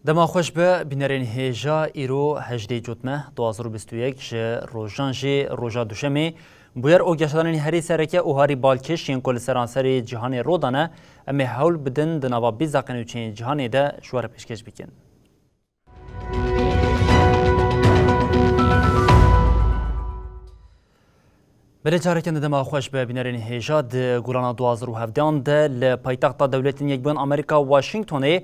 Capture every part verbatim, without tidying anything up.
Dema xweş be, bînerên hêja, îro hejdê Cotme du hazar û bîst û yek ji rojan jî roja Duşemê. Bûyer û geşedanên herî sereke û harî balkêş yên ku li seranserê cîhanê rû dane, em ê hewl bidin di nava bîst deqên nûçeyên cîhanê de ji we re pêşkêş bikin. Belê, careke din dema xweş be, bînerên hêja. Di gulana du hazar û hevdehan de li paytexta Dewletên Yekbûyên Amerîka, Washingtonê,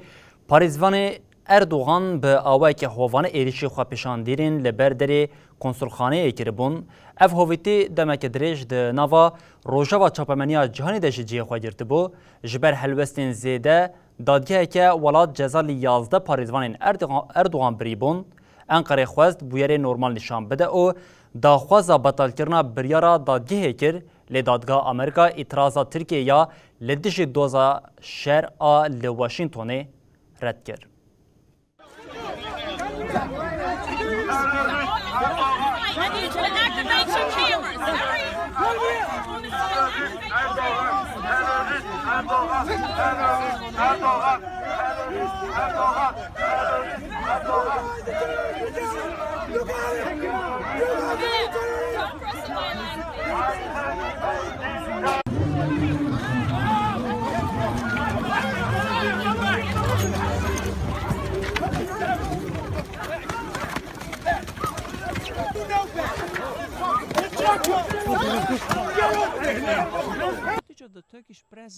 parêzvanê Erdogan bi awayeke hovane êrişî xwepêşandîrên li ber derê konsulxaneyê kiribûn. Ev hovîtî demeke dirêj di nava rojeva çapemeniya cîhanê de jî cihê xwe girtibû. Ji ber helwestên zêde, dadgeheke welat ceza li yazdeh parêzvanên Erdogan, Erdogan birîbûn. Enqerê xwest bûyerê normal nîşan bide û daxwaza betalkirina biryara dadgehê kir, lê dadgeha Amerîka îtiraza Tirkiyê ya li dijî doza şer a li Washingtonê red kir.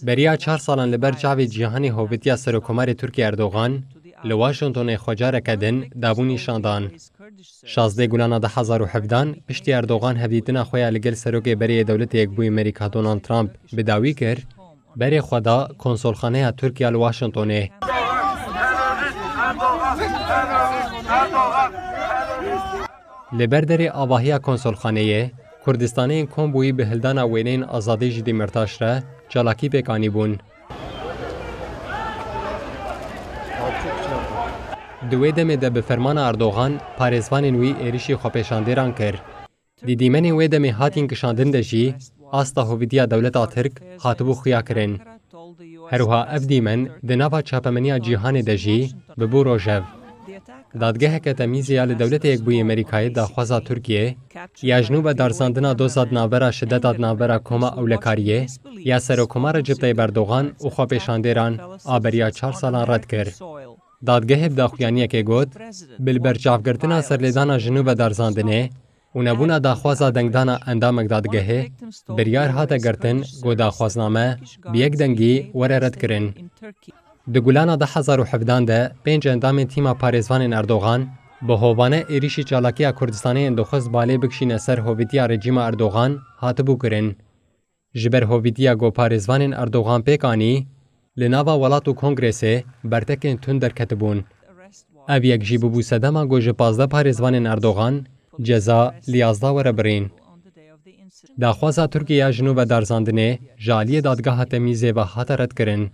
Beriya çar salan li ber çavê cîhanê hovîtiya Serokkomarê Tirkiyê Erdogan li Washingtonê xwe careke din dabû nîşandan. Şazdeh Gulana du hazar û hevdehan, piştî Erdogan hevdîtina xwe ya li gel Serokê berê yê Dewletê Yekbûyî Amerîka Donald Trump bi dawî kir, berê xwe da konsolxaneya Tirkiye li Washingtonê. Li ber derê avahiya konsolxaneyê, Kurdistanê yên Kombûyî bi hildana wêneyên azadî ji Dîmirtaş re çalakî pêk anîbûn. Di wê demê de bi fermana Erdogan parêzvanên wî êrişî xwepêşandêran kir. Di dîmenên wê demê hatîn kişandin de jî asta hovîtiya dewleta Tirk hatibû xuya kirin. Her wiha ev dîmen di nava çapemeniya cîhanê de jî bibû rojev. Dadgeheke temîzê ya li Dewletê Yekbûyî Amerîkayê daxwaza Tirkiyê ya ji nû vedarzandina doza di navbera şideta di navbera koma ewlekariyê ya Serokkomar Recep Tayyip Erdogan û xwepêşandêran a beriya çar salan red kir. Dadgehê bi daxuyaniyekê got, bi li berçavgirtina serlêdana ji nû vedarzandinê û nebûna daxwaza dengdana endamek dadgehê, biryar hate girtin ku daxwazname bi yek dengî were redkirin. Di Gulana du hazar û hevdehan de pênc endamên tîma parêzvanên Erdogan bi hovane êrîşî çalakiya Kurdistanê yên dixwest balê bikişîne ser hovîtiya rejîma Erdogan hatibû kirin. Ji ber hovîtiya ku parêzvanên Erdogan pêk anî, li nava welat û kongresê bertekên tund derketibûn. Ev yek jî bûbû sedema ku ji pazdeh parêzvanên Erdogan ceza li yazdeh were birîn. Daxwaza Tirkiye ya ji nû vedarzandinê ji aliyê dadgeha temîzê ve hate redkirin.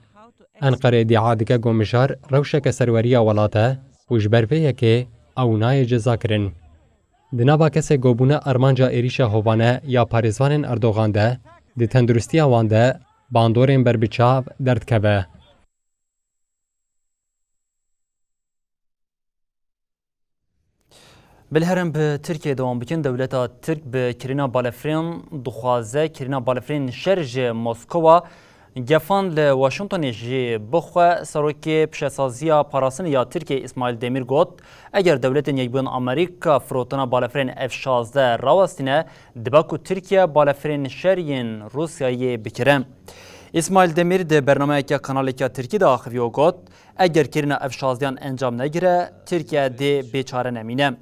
Enqere îdîa dike ku mijar rewşeke serweriya welat e û ji ber vê yekê ew nayê cezakirin. Di nava kesê ku bûne armanca êrîşa hovane ya parêzvanên Erdogan de, di tenduristiya wan de bandorên berbiçav derdikeve. Belê, herin bi Tirkiyê dewam bikin. Dewleta Tirk bi kirîna balefirên dixwaze, kirîna balefirên şer ji Moskowa, gefan li Washingtonê jî bixwe. Serokê Pişesaziya Parastinê ya Tirkiyê Îsmaîl Demîr got, eger Dewletên Yekbûyên Amerîka firotina balefirên F şazdeh rawestîne, dibe ku Tirkiye balefirên şer yên Rûsyayê bikire. Îsmaîl Demîr di bernameyeke kanaleke Tirkî de axivî û got, eger kirîna F şazdehan encam negire, Tirkiye dê bê çare nemîne.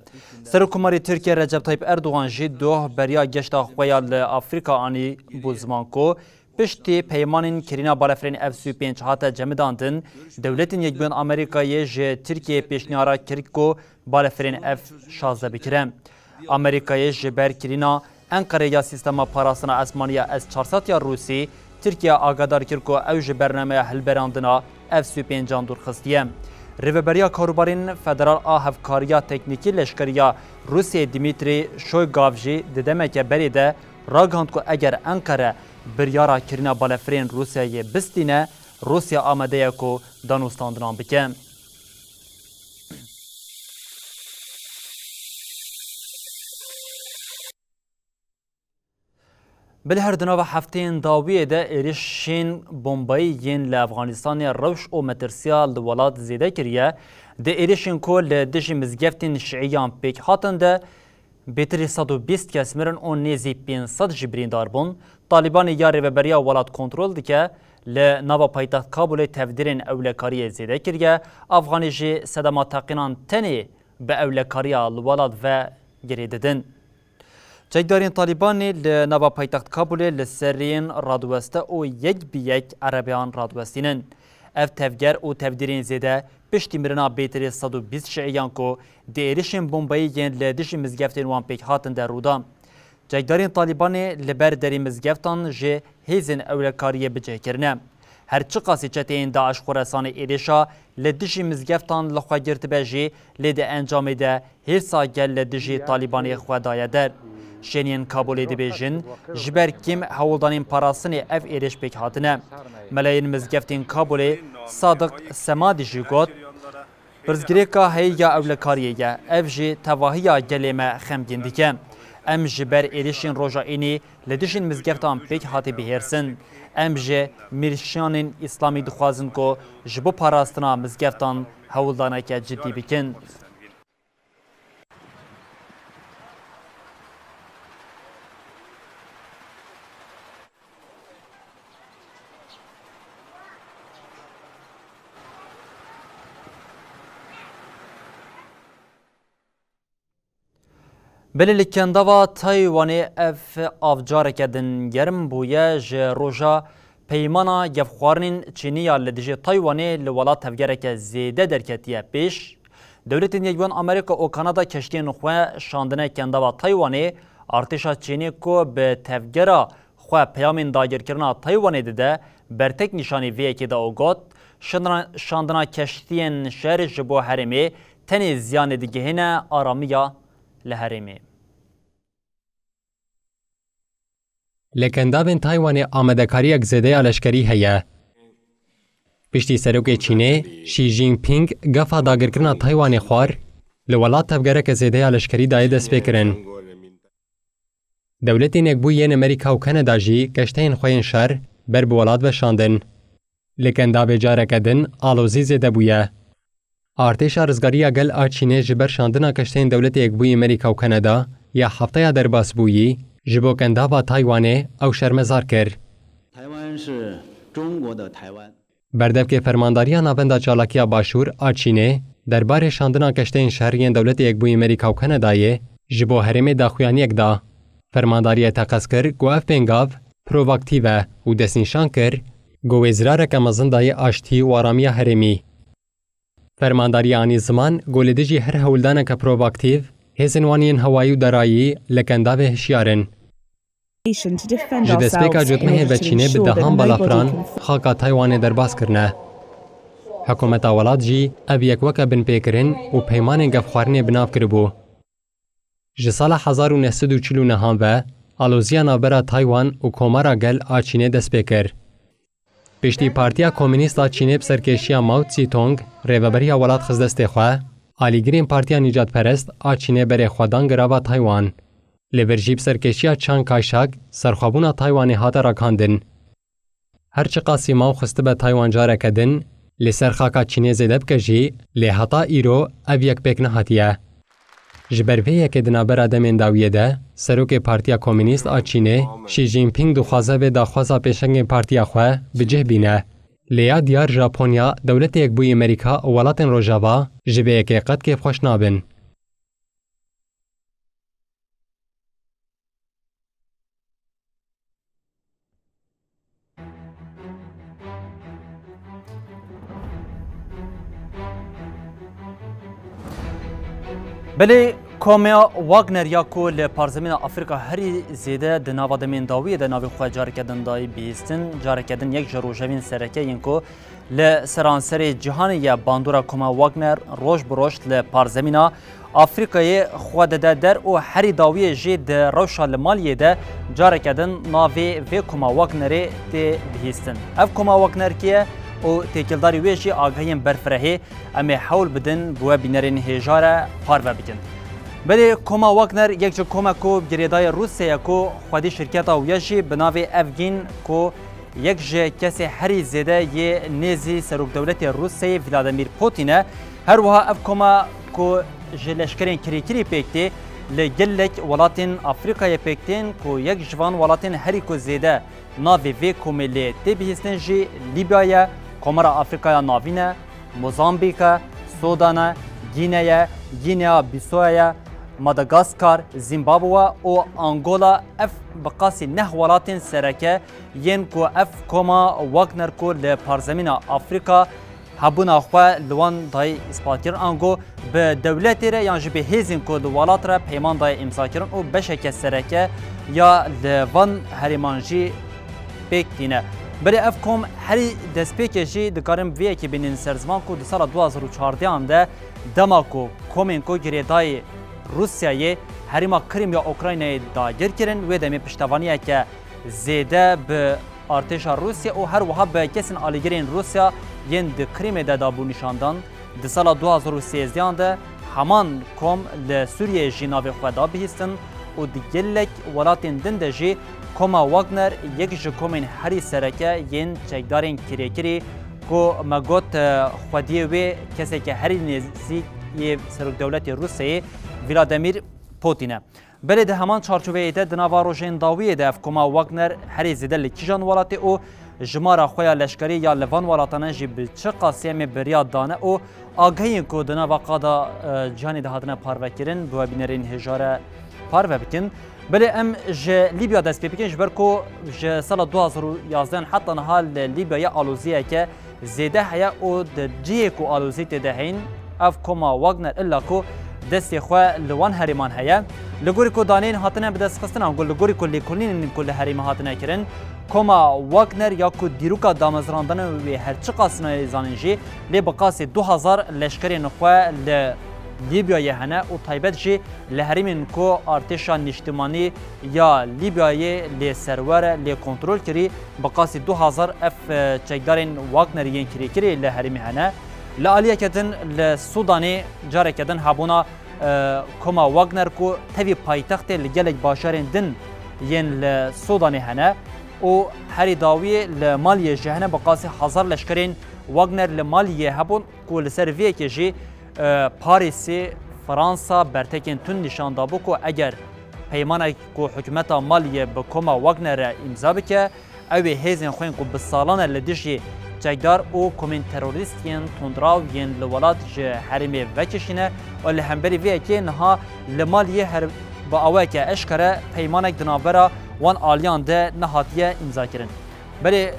Serokkomarê Tirkiye Recep Tayyip Erdogan jî doh beriya geşta xwe ya li Afrîka anî bû ziman ku Piştî peymanên kirîna balefirên F sî û pênc hate cemidandin, Dewletên Yekbûyên Amerîkayê ji Tirkiyeyê pêşniyara kir ku balefirên F şazdeh bikire. Amerîkayê ji ber kirîna Enqerê ya sîstema parastina esmanî ya S çar sed ya Rûsî, Tirkiye agadar kir ku ew ji bernameya hilberandina F sî û pêncan dûr xistiye. Rêveberiya Karûbarên Federal a Hevkariya Teknîkî Leşkerî ya Rûsiyê Dmîtrî Şoygav jî di demeke berê de ragihand ku eger Enqere biryara kirina balefirên Rûsyayê bistîne, Rûsya amade ye ku danûstandinan bike. Bi li her di nava hefteyên dawiyê de êrişên bombayî yên li Efxanistanê rewş û metirsiya li welat zêde kiriye. Di êrişên ku li dijî mizgeftên şiiyan pêk hatin de bêtirî sed û bîst kes mirin û nêzî pênc sed jî birîndar bûn. Talîbanê ya rêveberiya welat kontrol dike, li nava paytext Kabulê tevdîrên ewlekariyê zêde kiriye. Afxanê jî sedema teqînan tenê bi ewlekariya li welat ve girê didin. Çekdarên Talîbanê li nava paytext Kabulê li seriyên radiweste û yek bi yek erebeyan radiwestînin. Ev tevger û tevdîrên zêde piştî mirina bêtirê sed û bîst şiiyan ku di êrişên bombayî yên li dijî mizgeftên wan pêk hatin de rû da. Çekdarên Talîbanê li ber derî mizgeftan ji hêzên ewlekariyê bicih kirine. Her çiqasî çeteyên DAIŞ Xoresanê êrişa li dijî mizgeftan li xwe girtibe jî, lê di encamê de hêrsa gel li dijî Talîbanê xwe daye der. Şêniyên Kabulê dibêjin, ji ber kêm hewldanên parastinê ev êriş pêk hatine. Melayên mizgeftên Kabulê Sadiq Semadî jî got, Pirsgirêka heyî ya ewlekariyê ye. Ev jî tevahiya gelê me xemgîn dike. Em ji ber êrişên roja înî li dijîn mizgeftan pêk hatî bihêrsin. Em ji mîrşiyanên îslamî dixwazin ku ji bo parastina mizgeftan hewldaneke cidî bikin. Belê li Kendava Taywanê ev av careke din germ bûye, ji roja peymana gefxwarinên Çînî ya li dijî Taywanê li welat tevgereke zêde derketiye pêş. Dewletên Yekbûyên Amerîka û Kanada keştiyên xwe şandine Kendava Taywanê, artêşa Çînê ku bi tevgera xwe peyamên dagirkirina Taywanê dide, bertek nîşanî vê yekê da û got, Şandina, şandina keştiyên şer ji bo herêmê tenê ziyanê digihîne aramiya li herêmê. Li Kendavên Taywanê amadekariyek zêde ya leşkerî heye. Piştî serokê Çînê, Xi Jinping, gefa dagirkirina Taywanê xwar, li welat tevgereke zêde ya leşkerî dayê destpêkirin. Dewletên Yekbûyî yên Amerîka û Kanada jî geşteyên xwe yên şer ber bi welat ve şandin. Li Kendavê careke din alozî zêde bûye. Artêşa Rizgariya Gel a Çînê ji ber şandina keşteyên Dewletê Yekbûyî Amerîka û Kanada ya hefteya derbasbûyî ji bo Kendava Taywanê ew şermezar kir. Taywan 是中国的台湾。 Berdevkê Fermandariya Navenda Çalakiya Başûr a Çînê derbarê şandina keşteyên şer yên Dewletê Yekbûyî Amerîka û Kanadayê ji bo herêmê daxuyaniyek da. Fermandariyê teqez kir ku ev pêngav provaktîf e û destnîşan kir ku wê zirareke mezin dayê aştî û aramiya herêmî. Fermandariya anî ziman ku li dijî her hewldaneke provaktîf, hêzên wan yên hewayî û derayî li Kendavê hişyar in. Ji destpêka cotmehê ve Çînê bi dehan balafiran xaka Taywanê derbas kirine. Hikûmeta welat jî ev yek weke binpêkirin û peymanên gefxwarinê bi nav kiribû. Ji sala hezar û neh sed û çil û nehan ve aloziya navbera Taywan û Komara Gel a Çînê dest pê kir. Piştî Partiya Komînîst a Çînê bi serkêşiya Mao Zedong, rêveberiya welat xist destê xwe, alîgirên Partiya Nîcadperest a Çînê berê xwe dan girava Taywan. Li vir jî bi serkêşiya Chiang Kai-shek serxwebûna Taywanê hate ragihandin. Her çiqasî Mao xistibe Taywan careke din li ser xaka Çînê zêde bike jî, lê heta îro ev yek pêk nehatiye. Ji ber vê yekê di navbera demên dawiyê de serokê Partiya Komînîst a Çînê, Xi Jinping dixwaze vê daxwaza pêşengên partiya xwe bi cih bîne. Lê ya diyar Japonya, Dewletê Yekbûyî Amerîka û welatên Rojava ji vê yekê qet kêfxweş nabin. Belê, koma Wagner ya ku li parzemîna Afrîka herî zêde di nava demên dawiyê de navê xwe careke din dayî bihîstin, careke din yek ji rojevên sereke yên ku li seranserê cîhanê ye bandora koma Wagner roj bi roj li parzemîna Afrîkayê xwe dide der û herî dawiyê jî di rewşa li Maliyê de careke din navê vê koma Wagnerê tê bihîstin. Ev koma Wagner kê ye û têkildarî wê jî agahiyên berfirehê em ê hewl bidin bi we bînerên hêja re parve bikin. Belê koma Wagner yek ji komek ku girêdayê Rûsyayê ku xwedî şirketa wî ye jî bi navê Evgîn ku yek ji kesê herî zêde yê nêzî serokdewletê Rûsyayê Vladimir Putin e. Her wiha ev koma ku ji leşkerên kirêkirî pêk tê, li gelek welatên Afrîkayê pêk tên ku yek ji van welatên herî ku zêde navê vê komê lê tê bihîstin jî Lîbya ye, Komara Afrîkaya Navîn e, Mozambîk e, Sudan e, Gîne ye, Gîneya Bîsoya ye, Madagaskar, Zimbabwe û Angola. Ev bi qasî neh welatên sereke yên ku ev koma Wagner ku li parzemîna Afrîka hebûna xwe li wan dayî îspat kirin, ango bi dewletê re yan jî bi hêzên ku li welat re peyman dayê îmza kirin û beşeke sereke ya li van herêman jî pêk tîne. Belê ev kom herî destpêkê jî dikarin vê yekê bînin ser ziman ku di sala du hazar û çardeh an de dema ku komên ku girêdayî Rûsyayê herêma Krîm ya Ukraynayê dagir kirin, wê demê piştevaniyeke zêde bi artêşa Rûsya û her wiha bi kesên alîgirên Rûsya yên di Krîmê de dabû nîşandan. Di sala du hazar û sêzdeh an de heman kom li Sûriyeyê jî navê xwe da bihîstin û di gelek welatên din de jî koma Wagner yek ji komên herî sereke yên çekdarên kirêkirî ku me got, e, xwediyê wê keseke herî nêzîk yê serokdewletê Rûsyayê Vladimir Putin e. Belê di heman çarçoveyê de di nava rojên dawiyê de ev koma Wagner herî zêde li kîjan welatê û jimara xwe ya leşkerî ya li van welatane jî bi çi qasî em ê beriya dane û agahiyên ku di nava qada, e, cîhanê de hatine parvekirin bi we bînerên hêja re parve bikin. Belê em ji Lîbya dest pê bikin, ji ber ku ji sala du hazar û yazdeh heta niha li Lîbyayê aloziyeke zêde heye û di cihê ku alozî tê de heyîn, ev koma Wagner illa ku destê xwe li wan herêman heye. Li gorî ku daneyên hatine bidestxistin, ango li gorî ku lêkolînên ku li herêmê hatine kirin, koma Wagner ya ku dîroka damezrandina wê her çiqas nayê zanîn jî, lê bi qasî du hazar leşkerên xwe li Lîbyayê hene û taybet jî li herêmên ku artêşa nîştimanî ya Lîbyayê lê serwer e, lê kontrol kirî, bi qasî du hazar ev, e, çekdarên Wagnerî yên kirêkirî li herêmê hene. Li aliyeke din li Sûdanê careke din hebûna, e, koma Wagner ku tevî paytextê li gelek bajarên din yên li Sûdanê hene û herî dawiyê li Maliyê jî hene, bi qasî hazar leşkerên Wagner li Maliyê hebûn ku li ser vê yekê jî, e, Parîsê Fransa bertekên tund nîşan dabû ku eger peymanek ku hikûmeta Maliyê bi koma Wagner re îmza bike, ew ê hêzên xwe yên ku bi salan e li dijî çekdar û komên terorîst yên tundraw yên li welat ji herêmê vekişîne û li hemberî vê yekê niha li Maliyê her bi awayeke eşkere peymanek di navbera wan aliyan de nehatiye îmzakirin. Belê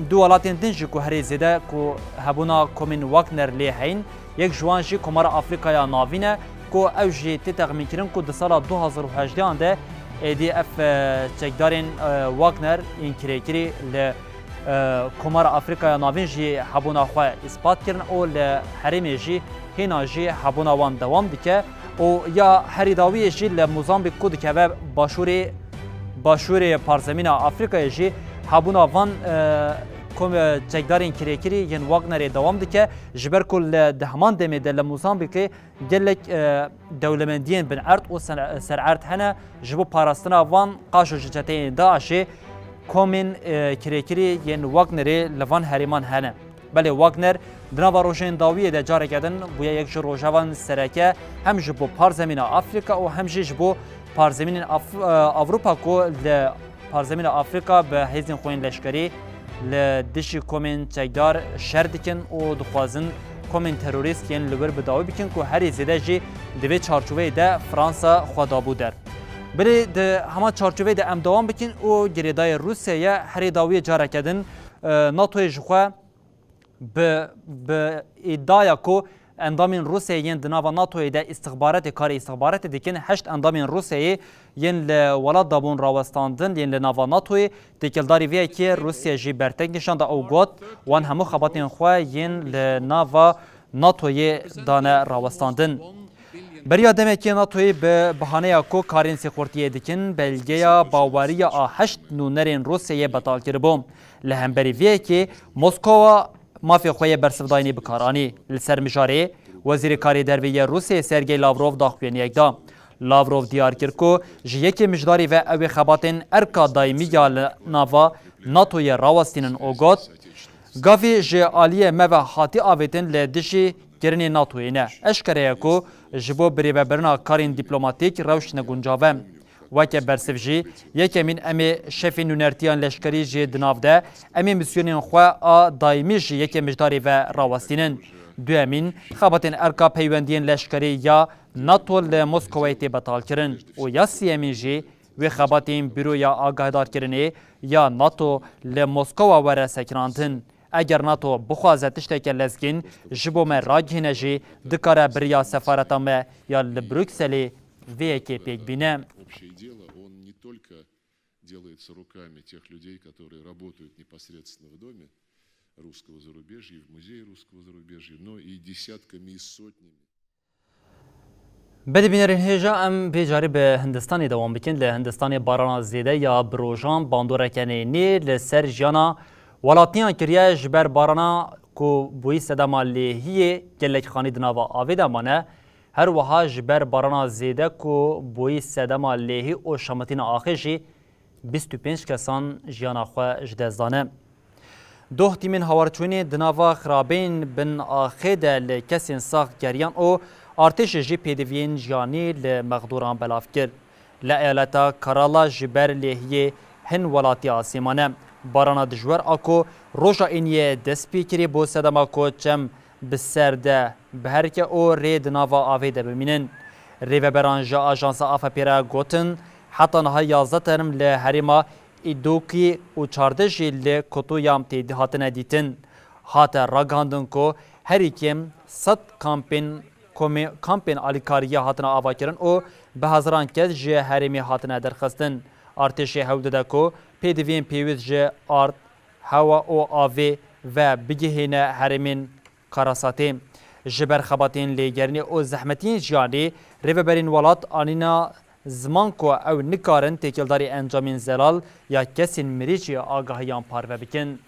du welatên din jî ku herî zêde ku hebûna komên Wagner lê heyîn, yek ji wan jî Komara Afrîkaya Navîn e ku ew jî tê texmînkirin ku di sala du hazar û hejdeh an de êdî ev, e, çekdarên, e, Wagner yên kirêkirî li, e, Komara Afrîkaya Navîn jî hebûna xwe îspat kirin û li herêmê jî hêna jî hebûna wan dewam dike û ya herî dawiyê jî li Mozambîk ku dikeve başûrê, başûrê parzemîna Afrîkayê jî hebûna van, e, kom-, e, çekdarên kirêkirî yên Wagnerê dewam dike, ji ber ku li, di heman demê de li Mozambîkê gelek, e, dewlemendiyên binerd û ser-, sererd hene, ji bo parastina van qaşo ji çeteyên DAIŞê komên, e, kirêkirî yên Wagnerê li van herêman hene. Belê Wagner di nava rojên dawiyê de careke din bûye yek ji rojavan sereke hem ji bo parzemîna Afrîka û hem jî ji bo parzemînên Af-, e, Ewropa ku li parzemîna Afrîka bi hêzên xwe yên leşkerî li dijî komên çekdar şer dikin û dixwazin komên terorîst yên li wir bi dawî bikin ku herî zêde jî di vê çarçoveyê de Fransa xwe dabû der. Belê di hema çarçoveyê de em dewam bikin û girêdayê Rûsyayê herî dawiyê careke din, e, NATOyê ji xwe bi, bi îdiaya ku Endamên Rûsyayê yên di nava NATOyê de îstixbaratê, karê îstixbaratê dikin, heşt endamên Rûsyayê yên li welat de bûn rawestandin, yên li nava NATOyê. Têkildarî vê yekê Rûsya jî bertek nîşan da û got, wan hemû xebatên xwe yên li nava NATOyê dane rawestandin. Beriya demekê NATOyê bi bahaneya ku karên sêxurtiyê dikin, belgeya baweriya a heşt nûnerên Rûsyayê betal kiribû. Li hemberî vê yekê Moskova mafê xwe yê bersivdayînê bi kar anî. Li ser mijarê, Wezîrê Karê Derve yê Rûsyayê Sergey Lavrov daxuyaniyek da. Lavrov diyar kir ku ji yekê Mijdarê ve ew ê xebatên erka daîmî ya li nava NATOyê rawestînin û got, gavê ji aliyê me ve hatî avêtin li dijî kirinê NATOyê ne. Eşkere ye ku ji bo birêvebirina karên dîplomatîk rewş neguncav e. Weke bersiv jî, yekemîn em ê şefên nûnertiyan leşkerî jî di nav de, em ê misyonên xwe a daîmî ji yekê Mijdarê ve rawestînin. Duyemîn, xebatên erka peywendiyên leşkerî ya NATO li Moskowayê tê betalkirin û ya siyemîn jî wê xebatên Buroya Agahdarkirinê ya NATO li Moskowa were sekinandin. Eger NATO bixwaze tişteke lezgîn ji bo me ragihîne jî, dikare bi riya sefareta me ya li Brukselê vê yekê pêk bîne. Общее дело, он не только делается руками тех людей, которые работают непосредственно в Доме русского зарубежья и в Музее русского зарубежья, но и десятками и сотнями. Belê bînerên hêja, em vê carî bi Hindistanê dewam bikin. Li Hindistanê barana zêde ya bi rojan bandoreke neyê li ser jiyana welatiyan kiriye. Ji ber barana ku bûyî sedema lêhiyê gelek xanî di nava avê de mane. Her wiha ji ber barana zêde ku bûyî sedema lêhî û şemitîna axê jî bîst û pênc kesan jiyana xwe ji dest dane. Doh tîmên hawarçûnê di nava xirabeyên bin axê de li kesên sax geriyan û artêşê jî pêdiviyên jiyanî li mexdûran belav kir. Li eyaleta Kerala ji ber lêhiyê hin welatî asê mane. Barana dijwer a ku roja Îniyê dest pê kirî bû sedema ku çem bi ser de biherike û rê di nava avê de bimînin. Rêveberan ji Ajansa A F Pê re gotin, heta niha yazdeh term li herêma Îdokî û çardeh jî li Kotuyam tê hatine dîtin. Hate ragihandin ku herî kêm sed kampên komê-, kampên alîkariyê hatine avakirin û bi hezaran kes ji herêmê hatine derxistin. Artêşê hewdide ku pêdiviyên pêwîst ji ard, hewa û avê ve bigihîne herêmên Karasatê. Ji ber xebatên lêgerînê û zehmetiyên jiyanê, rêveberên welat anîna ziman ku ew nikarin têkildarî encamên zelal ya kesên mirî jî agahiyan parve bikin.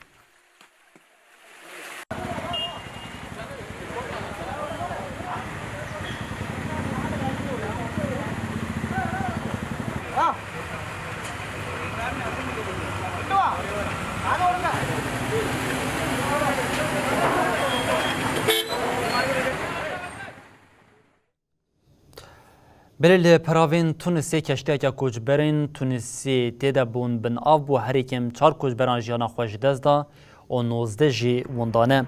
Belê li peravên Tunisê keştiyeke koçberên Tunisî tê de bûn bin av bû, herî kêm çar koçberan jiyana xwe ji dest da û nozdeh jî winda ne.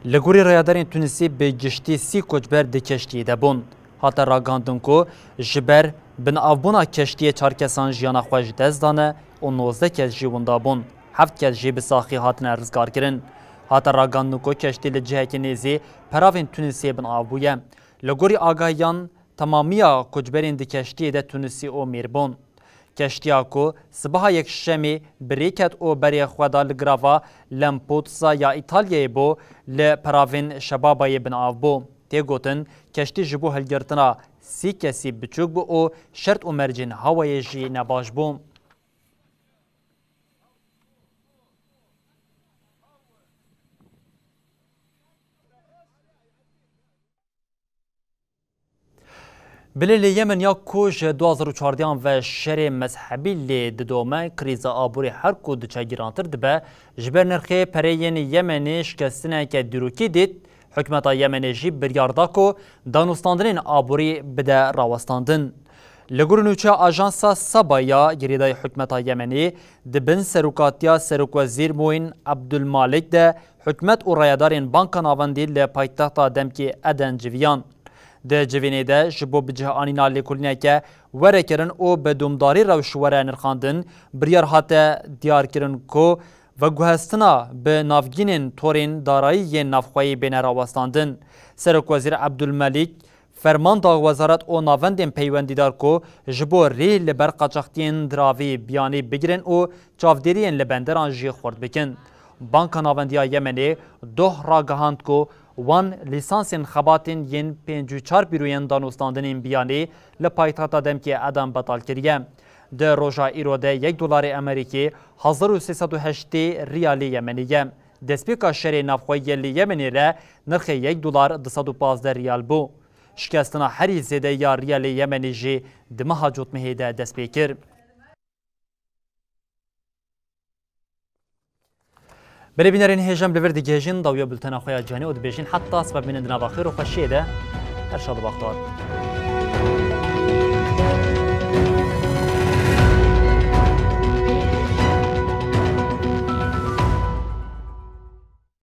Li gorî rayedarên Tunisî bi giştî sî koçber di keştiyê de bûn. Hate ragihandin ku ji ber binavbûna keştiyê çar kesan jiyana xwe ji dest dane û nozdeh kes jî winda bûn. Heft kes jî bi saxî hatine rizgarkirin. Hate ragihandin ku keştî li cihekî nêzî peravên Tunisê binav bûye. Li gorî agahiyan, temamiya koçberên di keştiyê de Tunisî û mêr bûn. Keştiya ku sibaha Yekşemê bi rê ket û berê xwe da li girava Lampedusa ya Îtalyayê bû, li peravên Şebabayê binav bû. Tê gotin, keştî ji bo hilgirtina sî kesî biçûk bû û şert û mercên hawayê jî nebaş bû. Bilê li Yemen ya ku ji du hazar û çardehan ve şerê mezhebî lê didome, krîza aborî her ku diçe girantir dibe, ji ber nirxê pereyên Yemenê şikestineke dîrokî dît, hikûmeta Yemenê jî biryar da ku danûstandinên aborî bide rawestandin. Li gor nûçeya ajansa Saba ya girêdayî hikûmeta Yemenê, di bin serokatiya Serokwezîr Muîn Ebdulmalik de hikûmet û rayedarên Banka Navendî li paytexta Demkê Eden civiyan. Di civînê de ji bo bicihanîna lêkolîneke were kirin û bi domdarî rewş were nirxandin, biryar hate diyarkirin ku Veguhestina bi navgînên torên darayî yên navxweyî bêne rawestandin. Serokwezîr Ebdulmelîk ferman da wezaret û navendên peywendîdar ku ji bo rê li ber qaçaxtiyên diravî biyanî bigirin û çavdêriyên li benderan jî xurt bikin. Banka Navendî ya Yemenê doh ragihand ku wan lîsansên xebatên yên pêncî û çar bîroyên danûstandinên biyanî li paytexta Demkê Eden betal kiriye. Di roja îro de yek dolarê Amerîkî hezar û sê sed û heştê riyalê Yemenî ye. Destpêka şerê navxweyî li Yemenê re nirxê yek dolar du sed û pazdeh riyal bû. Şikestina herî zêde ya riyalê Yemenî jî di meha Cotmehê de dest pê kir. Belê bînerên hêja, em li vir digihêjin dawiya bultena xwe ya cîhanê û dibêjin heta sibe bimînin di nava xêr û xweşiyê de. Her şad û baxtewar.